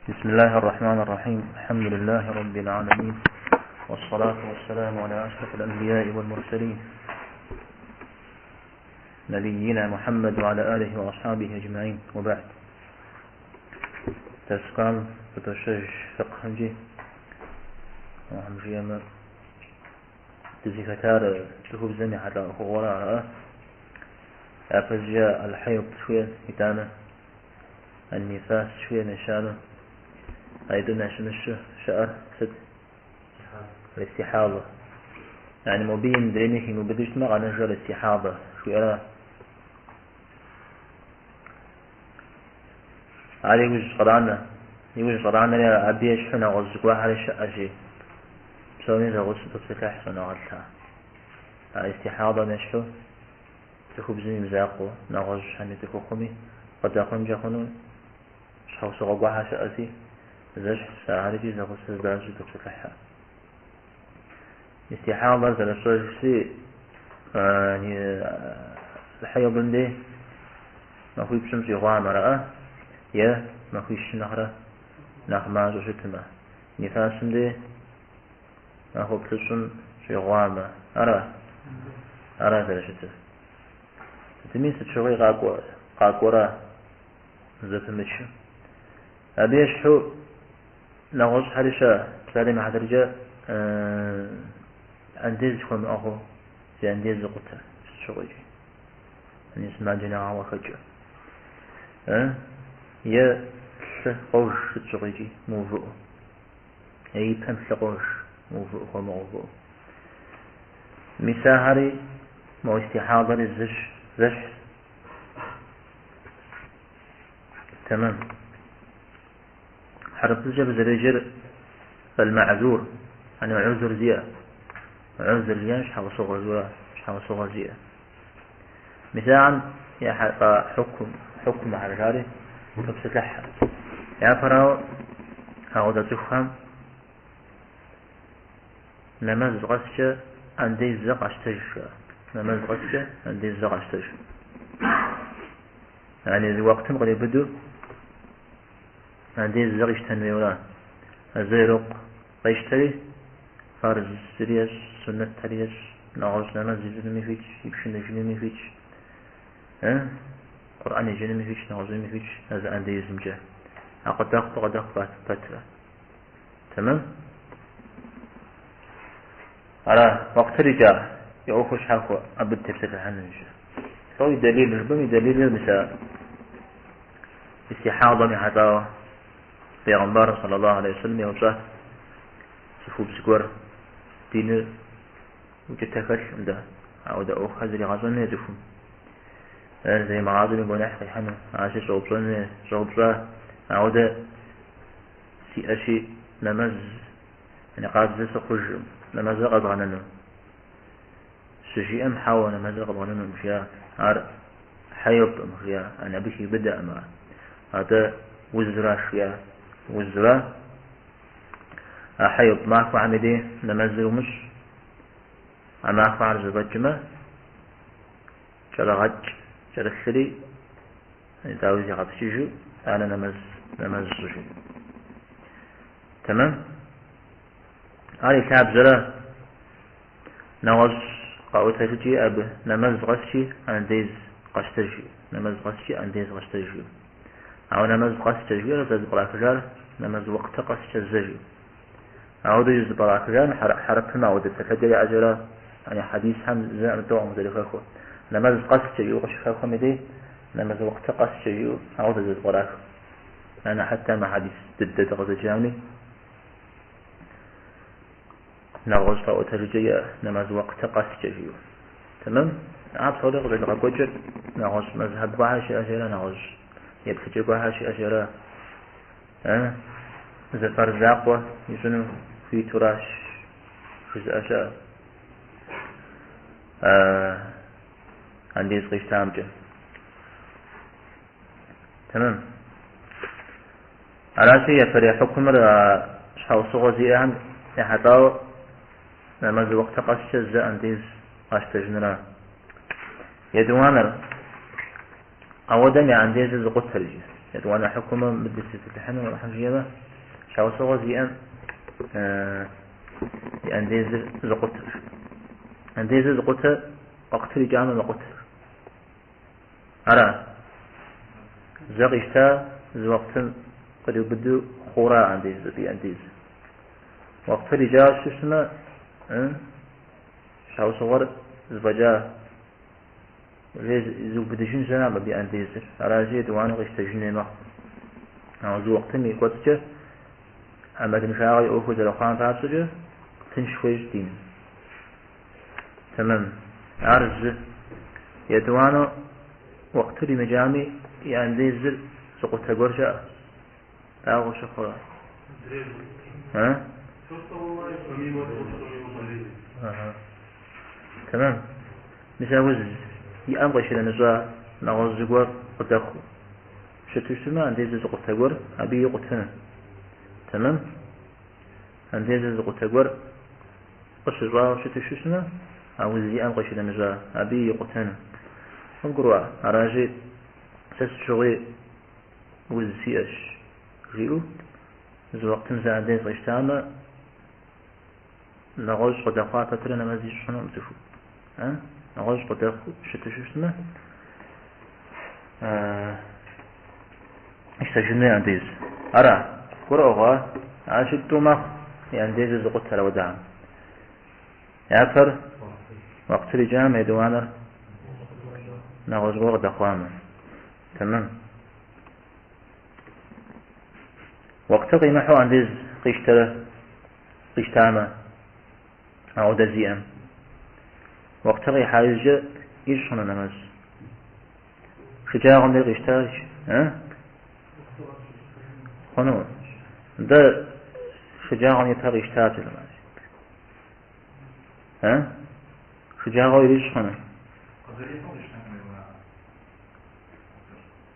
بسم الله الرحمن الرحيم. الحمد لله رب العالمين، والصلاة والسلام على أشرف الأنبياء والمرسلين، نبينا محمد وعلى آله وأصحابه أجمعين، وبعد. تسقام بتشج فقه وهم دزيكتار تخوف زمي حتى أخورا أفزجاء الحيض شوية إتانا النفاس شوية نشانه أيضا نشمش شعر ست الاستحاضة، يعني مبين درينه مبدش ما قال نجر الاستحاضة شوية عليه وجه قرآن يوجد قرآن أبي يشحن غزقوا على شيء بسوني زغوص تصلح صناعتها الاستحاضة نشحو تخبزني مزاقو نغز حمي تخوخمي قد أخون جخونو شخص غواها شأتي زش ساعتي زغوص زداج تصلحها استحاضة زلصوصي يعني الحيض دي ما هو بشمس غامرة يا ما هو نهرة نغمة جشتما نفاس دي ما هو بشم غامة أرى زلشته تميس تشغي قاقورا زفمتش أبيش حو نغوص حرشة سالم حدرجة أنديز كون أخو في أنديز قطة شغي يعني اسمع جنا وخجة يا قوش تشغي موفو أي بهم قوش موفو وموفو مساهري مو استحاضة الزش زش. تمام. حرف الجب زريجر المعذور، يعني عذر زيا عذر زيا مش حاجة صغر زوا مش حاجة صغر زيا. مثلا يا حكم على جاري تبسط يا فراو هذا تفهم نماز غسشة عندي زق عشتج نماز غسشة عندي زق عشتج يعني وقت قريب بدو عندي الزق يشتني ولا الزيرق يشتري فرز سريش سنة تريش نغوص نماز يجنمي فيش يبشن يجنمي فيش ها قرآن يجنمي فيش نغوص يجنمي فيش هذا عندي يزمجه أقد أخذ فترة. تمام. على وقت رجع يعوخش حقه أبد تبسط الحنجة هو دليل ربما دليل مثلا استحاضة من حتى پیغمبر صلى الله عليه وسلم يوصى سفوب سكور دين وتتكل ده أو ده أخذ لغزون يدفن زي ما عازم يقول نحن حنا عاش صوبصون صوبصة أو ده سي أشي نمز يعني قاعد زي سخرج نمز قد غننه سجي أم حاول نمز قد غننه مشيا عار حيض مشيا أنا بشي بدأ ما هذا وزرا شيا وزرا حيض ما أخو عمدي نمزل ومش أما أخو عرز بجمة شرغج شرخلي داوزي غبسيجو أنا نمز سجو. تمام. هذه كعب زرا نغز قاوتها تجي أب نمز غشي أنديز قشتجي نمز غشي أنديز قشتجي أو نمز قشتجي رزاز براكجار نمز وقت قشتجي أو ديز براكجار حرف ما ودت تفجر أجرا يعني حديث هم زعم توع مدرك نمز قشتجي وقش مدي نمز وقت قشتجي أو ديز براك أنا حتى ما حديث ضد قشتجي نغوص فأترجي نماز وقت قشتجي. تمام. عب صديق بالغوجر نغوص مذهب وحش أجرا نغوص يبتجي وحش أجرا زفر زاقوة يسنو في تراش جزء أشياء عندي صغير تامجة. تمام. على شيء فري حكم شخص غزي أهم يحطاو نماز وقت قشتز أنديز قشتجنرا يدوانر أودم عنديز زقوت ترجي Етӏуанэ хьукумым мы дызытепсэлъыхьыну Алыхьым жиӏэмэ, щхьэусыгъуэ зиӏэм и андезыр зыкъутэр. Андезыр зыкъутэр уэкътыр икӏамэ мэкъутэр. Ара? Зэ къищта зы уэкътым къриубыдэу хъура андез, абы и андез. Уэкътыр икӏауэ щытмэ, щхьэусыгъуэр зэфӏэкӏа. Зыубыдыжын щыӏэкъым абы и андезыр. Аращи, етӏуанэу къищтэжын хуей мэхъу. Ауэ зы уэкътым и кӏуэцӏкӏэ ӏэмалыншагъэ и ӏуэхур зэрыхъуам папщӏэкӏэ тынш хуещӏ диным. Тэмэм. Ар зы. Етӏуанэу уэкътыр имыкӏами, и андезыр зыкъутэ гуэр щыӏэ. Дауэ къыщыхъурэ? А? Тэмэм. Мис а уз иӏэм къищынэмыщӏа нэгъуэщӏ зыгуэр къыдэхъуу щыту щытмэ, андезыр зыкъутэ гуэр абы икъутэну. Тэмэм. Андезыр зыкъутэ гуэр къыщыщӏауэ щыту щытмэ, а уз иӏэм къищынэмыщӏа абы икъутэну. Къывгурыӏуа? Аращи, сэ сыт щыгъуи уз сиӏэщ, жиӏэу зы уэкътым зы андез къищтамэ, нэгъуэщӏ къыдэхъуа пэтрэ нэмэз ищӏ хъунукъым цӏыхум. Нэгъуэщӏ къыдэхъуу щыту щытмэ, ищтэжын хуей андез. Ара? Гурыӏуэгъуа? Аращи, тӏу мэхъу и андезыр зыкъутэр ауэдэхэм. Япэр уэкътыр икӏамэ, етӏуанэр нэгъуэщӏ гуэр къыдэхъуамэ. Тэмэм. Уэкътыр къимыхьу андез къищтэрэ къищтамэ, ауэдэ зиӏэм. Уэкътыр къихьа иужькӏэ ищӏ хъуну нэмэз. Шэджагъуэм дей къищтащ, э? Хъуну. Дэ шэджагъуэм ипэ къищтат, нэмэз. Э? Шэджагъуэ ирищӏ хъуну.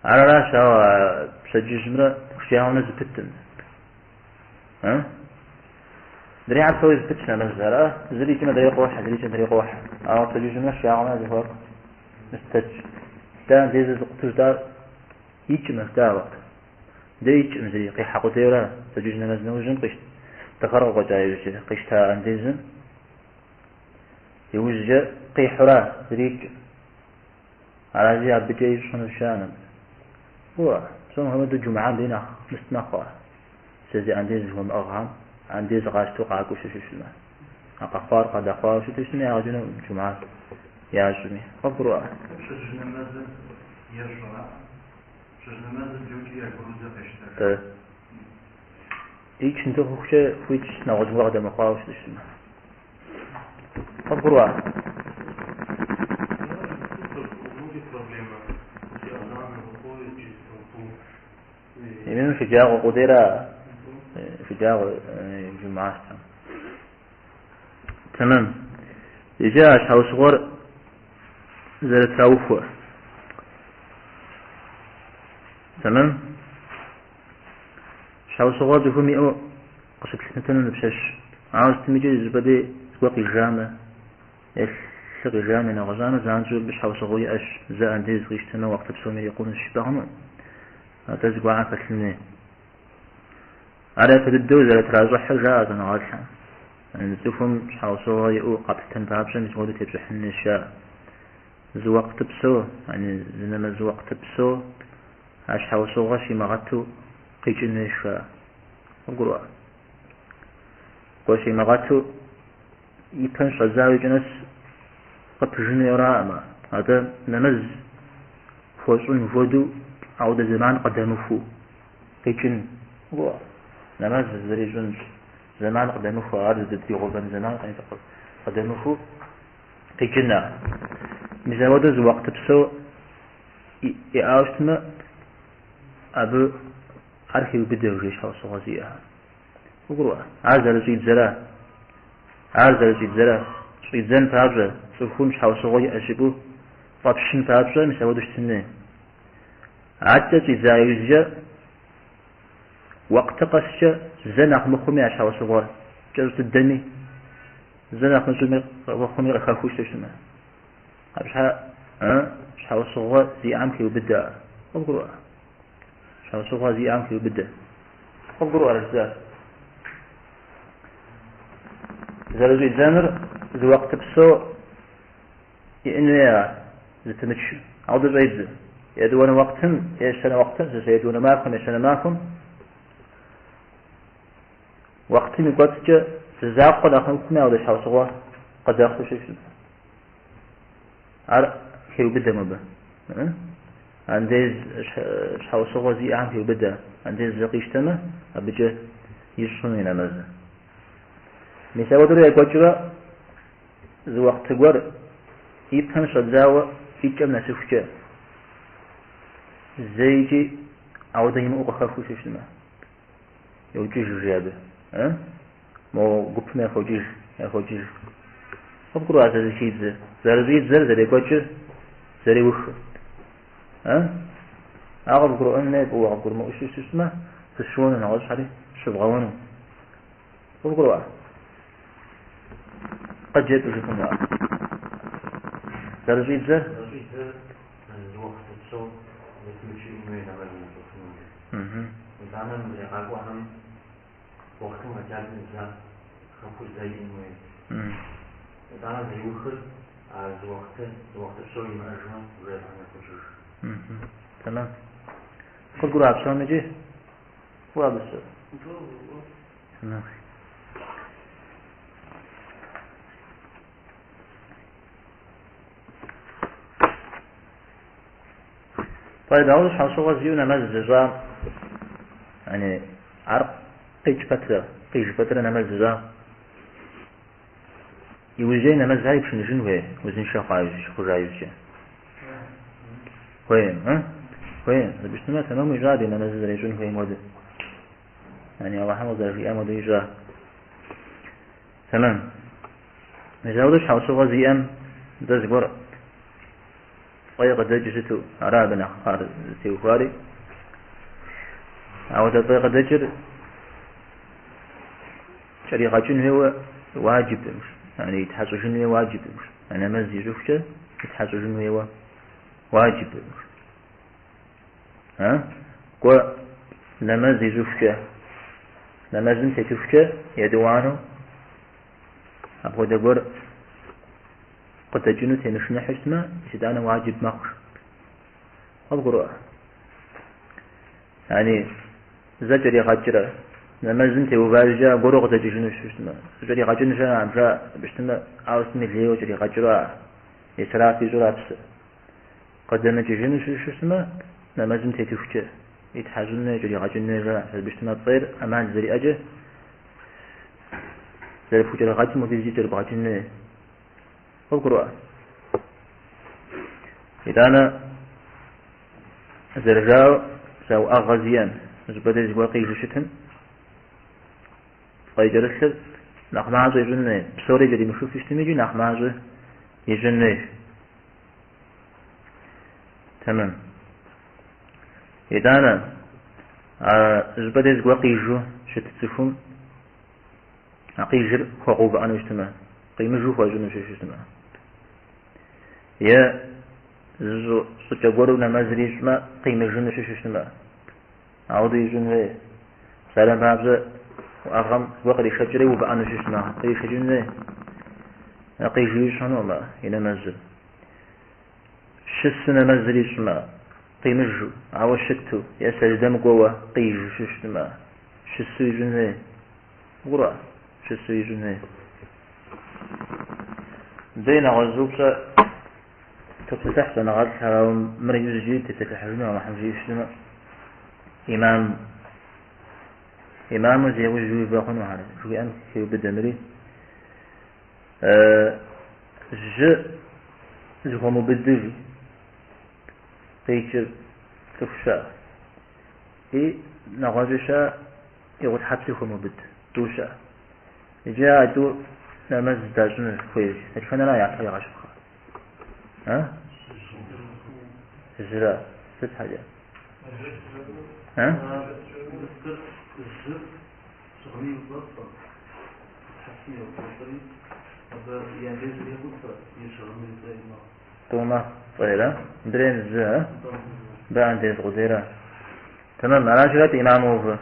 Ар аращ, ауэ пщэдджыжьымрэ шэджагъуэмрэ зэпыткъым. Э? Дрейхэр псори зэпытщ нэмэз, ара? Зыр икӏмэ адрейр къохьэ, зыр икӏмэ адрейр къохьэ. Ауэ пщэдджыжьымрэ шэджагъуэмрэ зэхуаку мыстэтщ. Дэ андезыр зыкъутэу жытӏар икӏмэ, жытӏа уэкът. Дэ икӏым зыри, къихьэ къудейуэра, пщэдджыжь нэмэз нэужьым къищт. Дыгъэр къыкъуэкӏа иужькӏэ къищта андезым иужькӏэ къихьура, зыри икӏым. Аращи, абыкӏэ ищӏ хъуну щыӏэ нэмэз. Уэ, псом хуэмыдэу джумгьэм дей нэхъ мыст мэхъу ар. Зэ зи андез зыхуэмыӏыгъхэм андез къащтэу къакӏуэу щыту щытмэ. А къэхъуар къадэхъуауэ щыту щытми, ягъэ кӏынукъым джумгьэ ящӏми. Къывгурыӏуа? Пщэдджыжь нэмэзыр ещӏ, ара? Пщэдджыжь нэмэзыр блокӏри аргуэру зэ къещтэж. Тӏэ. Ичынды хъухукӏэ хуитщ нэгъуэщӏ гуэр къыдэмыхъуауэ щыту щытмэ. Къывгурыӏуа? Именно шэджагъуэ къудейра, шэджагъуэ джумгьащ. Тэмэм. Иджы а щхьэусыгъуэр зэрытраухуэр. Тэмэм. Щхьэусыгъуэ цӏыхум иӏэу къыщыплъытэну дапщэщ. Ауэ сытми икӏи зыщӏыпӏэ дей зыгуэр къижамэ, е лъы къижамэ, е нэгъуэщӏамэ, занщӏэу абы щхьэусыгъуэ иӏэщ, зэ андез къищтэмэ, уахътэ псом ирикъунущ жыпӏэ хъуну. Атӏэ зыгуэрхэр хэлъын хуей. Ар япэ дыдэу зэрытращӏыхьыр жаӏэ щӏэныгъэлӏхэм. Цӏыхум щхьэусыгъуэ иӏэу къэплъытэн папщӏэ мис мыпхуэдэу тепщӏыхьын хуейщ, жаӏэ. Зы уэкъты псо, зы нэмэз уэкъты псо а щхьэусыгъуэр щимыгъэту къикӏын хуейщ, жаӏэ. Къывгурыӏуа? Кӏуэ щимыгъэту и пэм щӏэдзауэ икӏэ нэс къыпыжын хуейуэраӏым ар. Атӏэ нэмэз хуэщӏын хуэдэу ауэдэ зэман къыдэмыхуэу къикӏын. Къывгурыӏуа? Нэмэз зэрищӏын зэман къыдэмыхуэ, ар зыдытригъэувэн зэман къыдэмыхуэу къикӏын ар. Мис апхуэдэу зы уэкъты псо иӏауэ щытмэ, абы ар хиубыдэу жи щхьэусыгъуэ зиӏэхэр. Къывгурыӏуа? Ар зэрыщӏидзэра? Ар зэрыщӏидзэра? Щӏидзэн папщӏэ, цӏыхум щхьэусыгъуэ иӏэщ жыпӏэу фӏэпщын папщӏэ, мис апхуэдэу щытын хуей. Адэкӏэ щӏидза иужькӏэ, уэкъты къэскӏэ зэ нэхъ мыхъуми а щхьэусыгъуэр кӏэщӏ дыдэми, зэ нэхъ мыщӏэми мыхъуми къыхэхуу щыту щытмэ. Абы щхьэ, щхьэусыгъуэ зиӏэм хеубыдэ ар. Къывгурыӏуа? Щхьэусыгъуэ зиӏэм хеубыдэ. Къыбгурыӏуэрэ жысӏар? Зэрыщӏидзэнур зы уэкъты псо иӏэн хуей ар, зэпымычу. Ауэдэ щӏедзэ. Етӏуанэ уэкътым, ещанэ уэкътым, сэ етӏуанэ махуэм, ещанэ махуэм, уэкътым и кӏуэцӏкӏэ зы закъуэ нэхъ мыхъуми ауэдэ щхьэусыгъуэ къыдэхъуу щытщ. Ар хеубыдэ мыбы. Андез щхьэусыгъуэ зиӏэхэм хеубыдэ. Андез зэ къищтэмэ, абыкӏэ ищӏ хъуну и нэмэзыр. Мис ауэдурэ екӏуэкӏрэ зы уэкъты гуэр и пэм щӏэдзауэ и кӏэм нэсыхукӏэ зэикӏи ауэдэ имыӏэу къыхэхуэу щытмэ, йокӏыж жи абы. Мо гупым яхокӏыж, яхокӏыж. Къыбгурыӏуа зэрызэхидзэр, зэрыщӏидзэр, зэрекӏуэкӏыр, зэриухыр. Ар къыбгурыӏуэн хуей, фӏыуэ къыбгурымыӏуэу щытмэ, фыщыуэну, нэгъуэщӏхэри щывгъэуэну. Къыбгурыӏуа? Къыджепӏэ жыпӏэну ар. Зэрыщӏидзэр? Зэрыщӏидзэр зы уэхътэ псо зэпымычу иӏэн хуей нэмэзым ищӏыфыну. Итӏанэ мыдрей къакӏуэхэм уэхътым фӏэкӏа зэ хэхуэу зэ иӏэн хуей. Итӏанэ зэриухыр а зы уэхъты, зы уэхъты псо имыӏэжмэ, уже абыхэм яхокӏыж. Тэмэм. Къыбгурыӏуа псомикӏи? Фӏыуэ абы сщӏэр. Тэмэм. طيب, ауэ щхьэусыгъуэ зиӏэу нэмэз зыщӏам, яни ар къикӏ пэтрэ, къиж пэтрэ нэмэз зыщӏам, иужьрей нэмэзхэр ипшыныжын хуей, узыншэ хъуа иужь, хъужа иужькӏэ. Хуейм, ы? Хуейм. Зэпыщтмэ, тэмэму ищӏа ди нэмэзыр зэрищӏын хуейм хуэдэ. Яни Аллахьым къызэрыжиӏам хуэдэу ищӏа. Тэмэм. Мис ауэдэ щхьэусыгъуэ зиӏэм дэ зыгуэр фӏей къыдэкӏыу щыту, ара абы нэхъ ар зытеухуари. Ауэдэ фӏей къыдэкӏыр кӏэригъэкӏын хуейуэ уаджиб, яни итхьэщӏыжын хуейуэ уаджиб, а нэмэз ищӏыхукӏэ итхьэщӏыжын хуейуэ уаджиб. А? Кӏуэ нэмэз ищӏыхукӏэ, нэмэзым тетыхукӏэ етӏуанэу апхуэдэ гуэр къыдэкӏыну темышыныхьу щытмэ, итӏанэ уаджиб мэхъу. Къыбгурыӏуа? Яни зэ кӏэригъэкӏрэ нэмэзым теува иужькӏэ аргуэру къыдэкӏыжыну щытмэ, кӏэригъэкӏын щыӏэкъым жаӏэ, абы щытмэ, ауэ сытми лейуэ кӏэригъэкӏрэ исраф ищӏурэ псы. Къыдэмыкӏыжыну щытмэ, нэмэзым тетыхукӏэ итхьэщӏын хуей, кӏэригъэкӏын хуей жаӏэ. Абы щытмэ, фӏейр ӏэмал зэриӏэкӏэ зэрыпхукӏэрыгъэкӏым хуэдизкӏэ кӏэрыбгъэкӏын хуей. Къыбгурыӏуа? Итӏанэ зэрыжаӏэу зы уӏэгъэ зиӏэм, зыщӏыпӏэ деж зыгуэр къижу щытым, фӏей кӏэрылъыр нэхъ мащӏэ ищӏын хуей. Псори кӏэримыхыфу щытми икӏи нэхъ мащӏэ ищӏын хуей. Тэмэм. Итӏанэ, а зыщӏыпӏэ деж зыгуэр къижу щыт цӏыхум а къижыр хуэгъэувыӏэну щытмэ, къимыжу хуэщӏыну щытмэ, е зы щӏыкӏэ гуэру нэмэзыр ищӏмэ, къимыжыну щытмэ, ауэдэу ищӏын хуей. Псалъэм папщӏэ, уӏэгъэм зыгуэр къришэкӏри увыӏэну щытмэ, къришэкӏын хуей. Къижу ищӏ хъунукъым и нэмэзыр. Щысу нэмэзыр ищӏмэ, къимыжу, ауэ щыту е сэждэм кӏуэуэ къижу щытмэ, щысу ищӏын хуей. Къыбгурыӏуа? Щысу ищӏын хуей. Дэ нэгъуэщӏ упщӏэ топсэлъыхь щӏэныгъэлӏхэр, ауэ мыр иужькӏи тепсэлъыхьыжыну Алыхьым жиӏэу щытмэ, имам имаму зи яужь уиувэ хъунухэр жыхуиӏэм хеубыдэ мыри. Жьы зыхуэмыубыдыж къикӏыр цӏыху щыӏэ. И нэгъуэщӏи щыӏэ, и гъутхьэпси хуэмыубыд тӏу щыӏэ. Иджы а тӏур нэмэз дащӏыну хуейщ. Дэтхэнэра япэ игъэщыпхъэр? А? Жьыра? Сыт щхьэкӏэ? А? Тӏумэ фӏейрэ? Мыдрейм зы, а? Мыбы андез къудейрэ? Тэмэм, аращи хэт имаму увыр?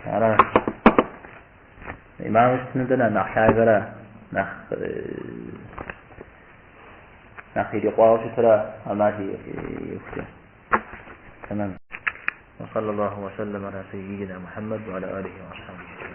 Ара. Имаму щытыну дэнэ нэхъ лъагэра, нэхъ нэхъ ирикъуауэ щытыра ӏэмал иӏэхукӏэ. Тэмэм. وصلى الله وسلم على سيدنا محمد وعلى آله وأصحابه.